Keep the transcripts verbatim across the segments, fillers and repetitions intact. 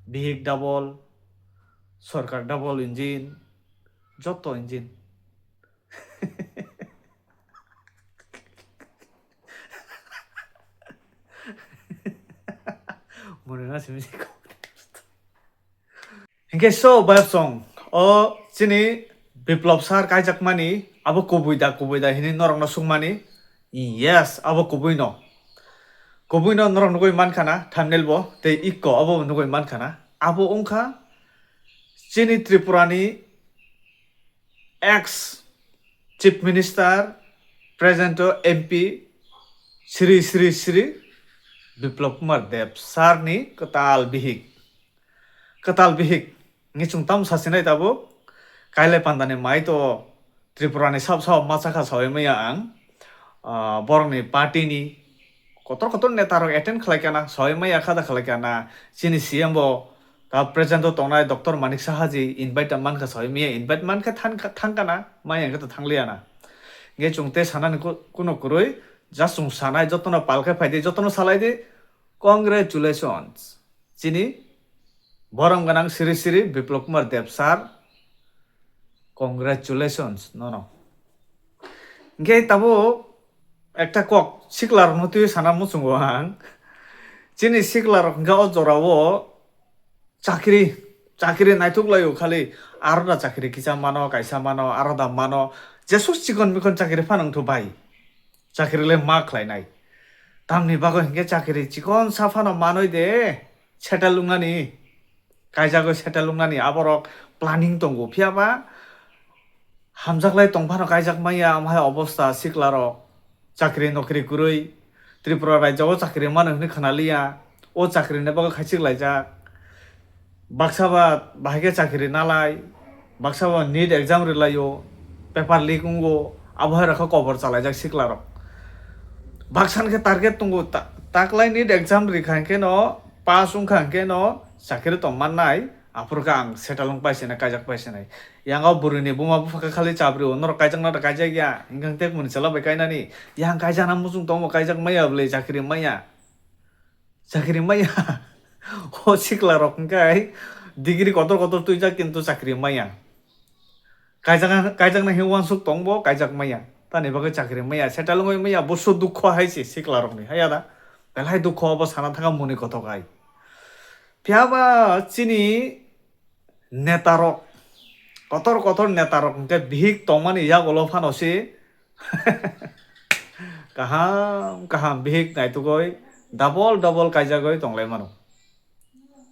Bihik double, sorkar double engine, joto engine. Mone na simi. Hinkhe so, bayapsong, o chini Biplop sir kaijakmani, abo kubui da, kubui da hini norokno sungmani. Yes, abo kubui no. Kubui no norok nugui mankha na, thumbnail bo, tei ikko abo nugui mankha na. Abo wngkha chini Tripura ni ex Chief Minister, present o M P, Shri Shri Shri Biplop Kumar Deb sir ni kwtal bihik. Kwtal bihik. Ngi chwng tamo sasinai tabuk. Kailai pandani mai to Tripura ni sab sab ma chakha sawi maya ang. Ah, borok ni party ni kotor kotor neta rok attend khlai kana, sawi maya kha da khlai kana. Chini C M bo ta present o tongnai Doctor Manik Saha ji invite ta mankha sawi maya, invite mankha than-, thang kana, maya hwnkhe to thang liya na. Nge chwng te sanani ku-, kuno kwrwi, just chwng sanai jotono pal khe phai di, jotono salai di. Congratulations. Chini borom gwnang Sri Sri Biplop Kumar Deb sir, congratulations nono. Hingke tabuk ekta kok sikla rokno twi sana muchungo ang. Chini sikla rok hingke o jora o chakri, chakri naithok laio khali, aro da chakri kisa mano, kaisa mano, aro da mano, jesuk chikon mikon chakri phano wngthu bai. Chakri le ma khlainai. Tamni bagwi hingke chakri chikon sa phano manoi de, settle wngnani. Kaijagwi settle wngnani aborok planning tongo. Phiya ba hamjaklai tong phano kaijak maya, omo hai obosta sikla rok. Chakri nokri kwrwi, Tripura rajya o chakri mano hwnwi khna liya. O chakri ni bagwi khaichik laijak. Baksa ba bahai khe chakri nalai, baksa ba neet exam rwlaio, paper leak wngo, abo hai rokha kobor chalaijak sikla rok. Baksa ni khe target tongo, ta-, taklai neet exam rikha hwnkhe no, pass wngkha hwnkhe no, chakri tong mannai, aphuru khe ang settle wng paisinai, kaijak paisinai. Yang o bwrwi ni buma bupha khe khali chabri o, norok kaijak na da kaijak ya, hwnkhe tei kmoni chwla bai kainani, yang kaijak na muchung tongmo kaijak maya bwle, chakri maya. Chakri maya. O sikla rok hwnkhe degree kotor kotor twijak kintu chakri maya. Kaijak, kaijakna hwnwi uansuk tongbo kaijak maya. Tani bagwi chakri maya. Settle wngwi maya. Busu dukho hai se sikla rokni. Haya da? Belai dukho obo sana thangkha muni kothok hai. Phiya ba chini neta rok, kotor kotor neta rok hwnkhe bihik tongmani yagulo phano se kaham kaham bihik naitugwi double double kaijagwi tonglai mano.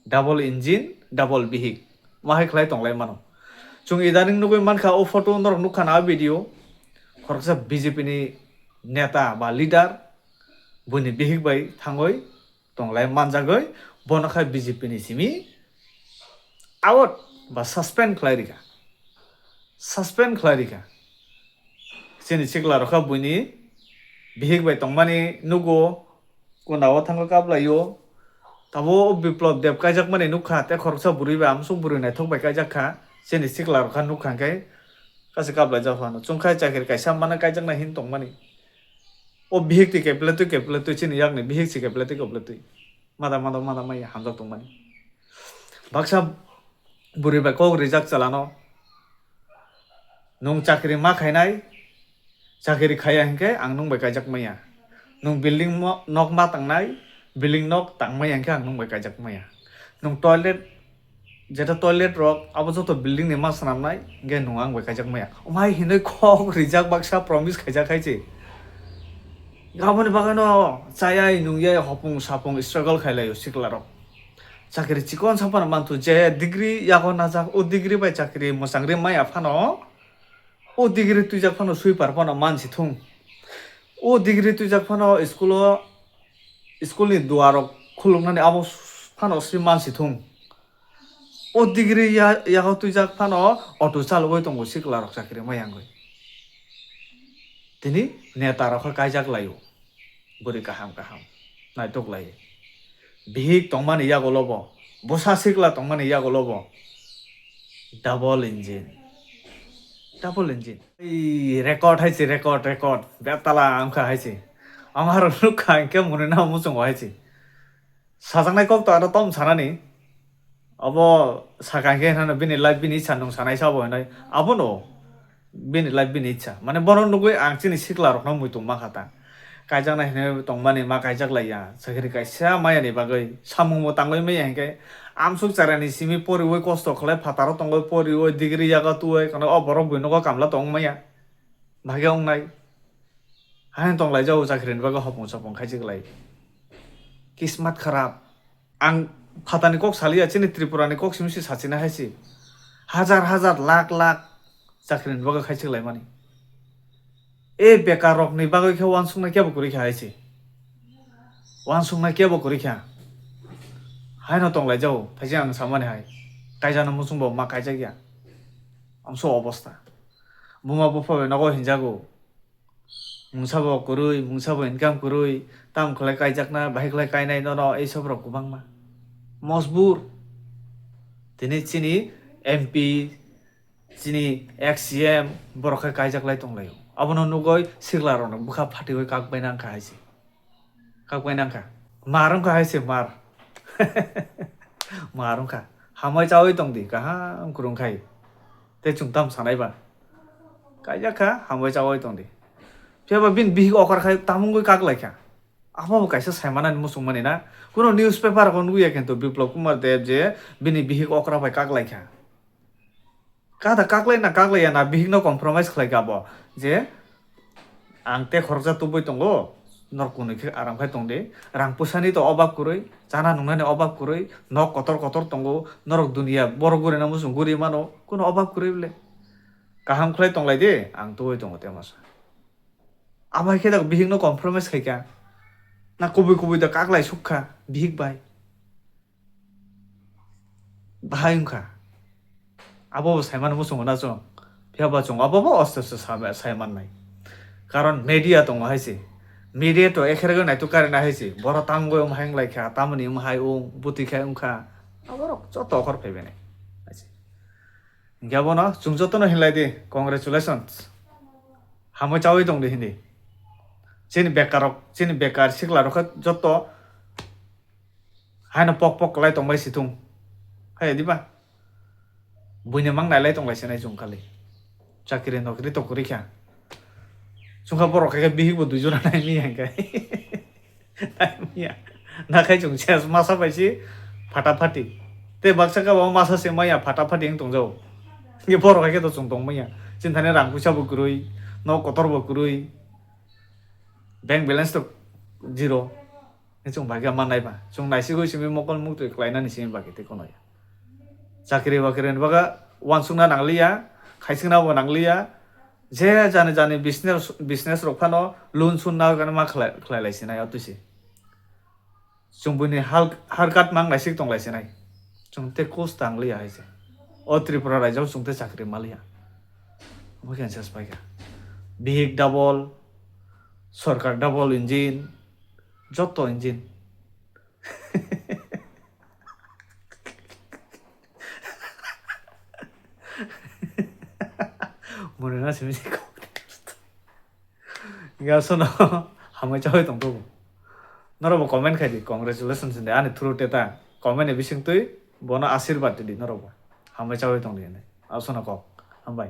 Double engine, double bihik. Mahai khlai tonglai mano. Chwng idaning nugwi mankha o photo norok nukha na o video. Khoroksa B J P ni neta ba leader buini bihik bai thangwi tonglai manjagwi, bono khai B J P ni simi out ba suspend khlai rikha, suspend khlai rikha. Chini sikla rokha buini bihik bai tongmani nugo, kunda o thango kaplaio. Tabo o Biplop Deb kaijakmani nukha, tei khoroksa bwrwi bai amsuk bwrwi naithok bai kaijakha. Chini sikla rokha nukha hwnkhe kasi kaplaijak phano chwngkhai chakri kaisa mana kaijakna hin tongmani. O bihik twi kepletwi kepletwi chini yakni bihik si kepletwi kepletwi. Mada mada mada maya hamjak tongmani. Baksa bwrwi bai kok rijak chalano. Nwng chakri ma khainai, chakri khaiya hinkhe ang nwng bai kaijak maya. Nwng building mo-, nok ma tangnai, building nok tangmaya hinkhe ang nwng bai kaijak maya. Nwng toilet Jeta toilet rok abo joto building ni ma swnamnai, hingke nwng ang bai kaijak maya. Omai hinui kok rijak baksa promise khaijak hai se. Aboni bagwi no chayai nungyai hopung sapung struggle khailai o sikla rok. Chakri chikon sa phano manthu je degree yago najak, o degree bai chakri mwchang ri maya phano, o degree twijak phano sweeper phano mansi thung. O degree twijak phano school o, school ni duar rok khuluknani abo phano swi mansi thung. O degree ya-, yago twijak phano auto chalogwi tongo sikla rok chakri maya wngwi. Tini neta rok khe kaijak laio. Bwrwi kaham kaham. Naitok lai. Bihik tongmani yagulo bo. Bwsa sikla tongmani yagulo bo. Double engine. Double engine. Ei, record hai se, record, record. Betala wngkha hai se. Ang aro nukha hwnkhe mwnwi na muchungo hai se. Sajaknai kok to ano tom sanani. Abo saka hwnkhe hwnano bini life bini ichha nwng sanai sabo hinwi. Abono bini life bini ichha. Mane bono nugwi ang chini sikla rokno muitung mankha ta. Kaijaknai hinwi tongmani ma kaijak laiya. Chakri kaisa mayani bagwi samungbo tangwi maya hinkhe amsuk charani simi poriwi kosto khlai phataro tongwi poriwi degree yago tuwi kono o borok bui nogo kamla tong maya. Bagwi wngnai. Haino tong lai jao chakri ni bagwi hopung sopung khaijak lai. Kismat kharap. Ang phatani kok saliya, chini Tripura ni kok simi se sachina hai se. Hajar hajar, lakh lakh chakri ni bagwi khaijak lai mani. E bekar rok ni bagwi khe uansuknai kebo kwrwi kha hai se. Uansuknai kebo kwrwi kha. Haino tong lai jao, thaise ang samani hai. Kaijano muchung bo ma kaijak ya. Amso obosta. Buma bupha bai nogo hinjago. Mungsa bo kwrwi, mungsa bo income kwrwi, tamo khlai kaijakna, bahai khlai kainai nono ei sob rok kwbangma. Mojbur. Tini chini M P, chini ex C M borok khe kaijak lai tong laio. Abono nugwi sikla rokno bwkha phatiwi kak bai nang kha hai se. Kak bai nang kha. Mar wng kha hai se mar. Mar wng kha. Hamai chawi tong di, kaham kwrwng khai. Tei chwng tam sanai ba. Kaijak kha, hambai chawi tong di. Phiya ba bini bihik okra khai tamungwi kak lai kha. Abo bo kaisa sai manani muchung mani na. Kuno newspaper ko nugwi ya kintu Biplab Kumar Deb je bini bihik okra bai kak lai kha. Kada kak lai na kak lai ya na bihik no compromise khlai kha bo. Je ang te khoroksa tubui tongo, norok kwnwi khe aram khai tong di. Rang pusani to obab kwrwi, chana nungnani obab kwrwi, nok kotor kotor tongo, norok dunia borok guri na muchung guri mano, kuno obab kwrwi bole. Kaham khlai tong lai di, ang tubui tongo te masa. Abo hai khe da bihik no compromise khai kha. Na kubui kubui da kak lai suk kha, bihik bai. Bahai wngkha. Abo bo sai mano muchungo na chwng. Phiya ba chwng abo bo osto osto sa-, sai mannai. Karon media tongo hai se. Media to ekhergwi naituk kari na hai se. Borok tamo wng hai wng lai kha, tamoni wng hai wng, bwtwi khai wng kha. Aborok joto okhor phai bai nai. Hai se. Hinkhe abono chwng jotono hinlai di, congratulations. Hamwi chawi tong di hindi. Chini bekar rok, chini bekar sikla rok khe joto haino pok pok kwlai tongbai si thung. Hai diba? Buini mang nailai tong lai sinai chwng kali. Chakri nokri to kwrwi kha. Chwng kha borok khe bihik bo dui jora nai mi hai khe. Nai mi ya. Na khai chwng ses masa bai si phata phati. Te baksa kha bo masa se maya phata phati wng tong jao. Nge borok hai khe to chwng tong maya. Chini thani rang puisa bo kwrwi, nok kotor bo kwrwi. Bank balance to zero. Chwng bai khe mannai ba. Chwng naisigwi simi mokol muktwi khlainani simi bagwi tei kono ya. Chakri bakri ni baga uansukna nangliya, khaisingna bo nangliya. Je jani jani business, business rok phano loan sunna gana ma khlai, khlai lai sinai o twi se. Chwng buini hal, hal kat mang naisik tong lai sinai. Chwng te course tang liya hai se. O Tripura rajyo chwng te chakri ma liya. Omo khe ang ses pai kha. Bihik double, sorkar double engine, joto engine. Mone na simi se kok. Ga sono hamai chawi tong to. Norok bo comment khai di, congratulations hinwi ani through te ta. Comment ni bising twi bono ashirbad di norok bo. Hamai chawi tong di hinwi. Aswkno kok. Hambai.